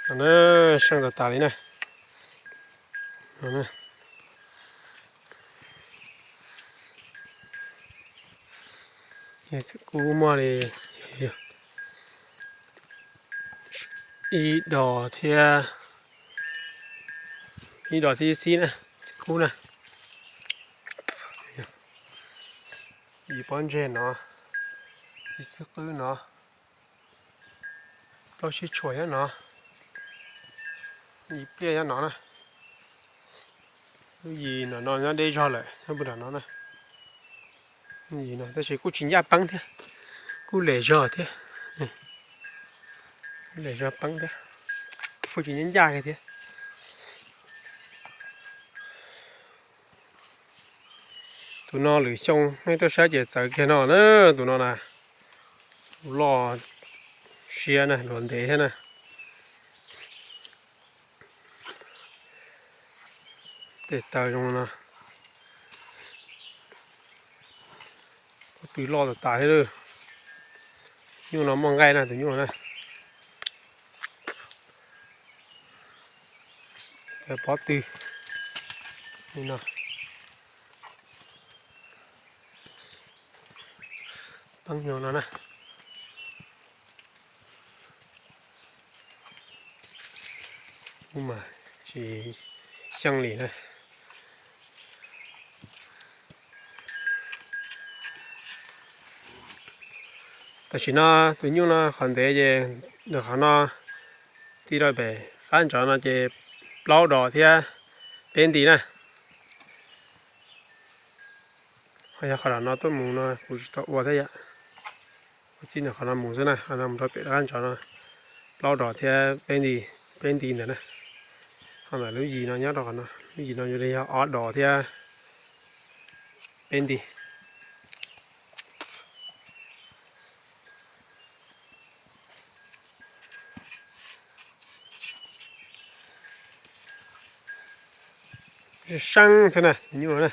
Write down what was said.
No na, seej tas tas li na. No na. Txiv kub muaj li ib dos thiab, ib dos thiab xib na, txiv kub na. Ib pob ntseg no, ib xib qwb no, plaub sib tshuam nyob no, ib pliaj nyob no na. Lub yim no no nyob deb zog lawm, nyob puag nram no na. Yim no tab sis kuj tsis ncaj peeb thiab, kuj lem zog thiab, lem zog peeb thiab, kuj tsis ncaj ncaj kiag thiab. Tus no lwm xyoo nej tuaj saib ces txawv kiag no na, tus no na. Loj siab na, luag ntev thiab na. Tej taw zoo no, pw loj tas tas thiab lawm. Nyuj no muaj nqaij na, tus nyuj no na. Pob tw li no. Poob nyuag no na. Ub mas tsis xyeej li na. Tam sim no tus nyuj no qhov ntev ces nws qhov no, ti rau pem qab ntsov no ces plaub dos thiab peb nti na. Ho yog qhov no tuaj mus no kuv tsis tau ua thiab yom. Kuv txij nws qhov no mus xwb na, qhov no mus rau pem qab ntsov no plaub dos thiab peb nti, peb nti ntawd na. Ho ntawm lub yim no nyob rau qhov no, lub yim no yuav li yog ob dos thiab peb nti. Seeb xwb na, nyuj na.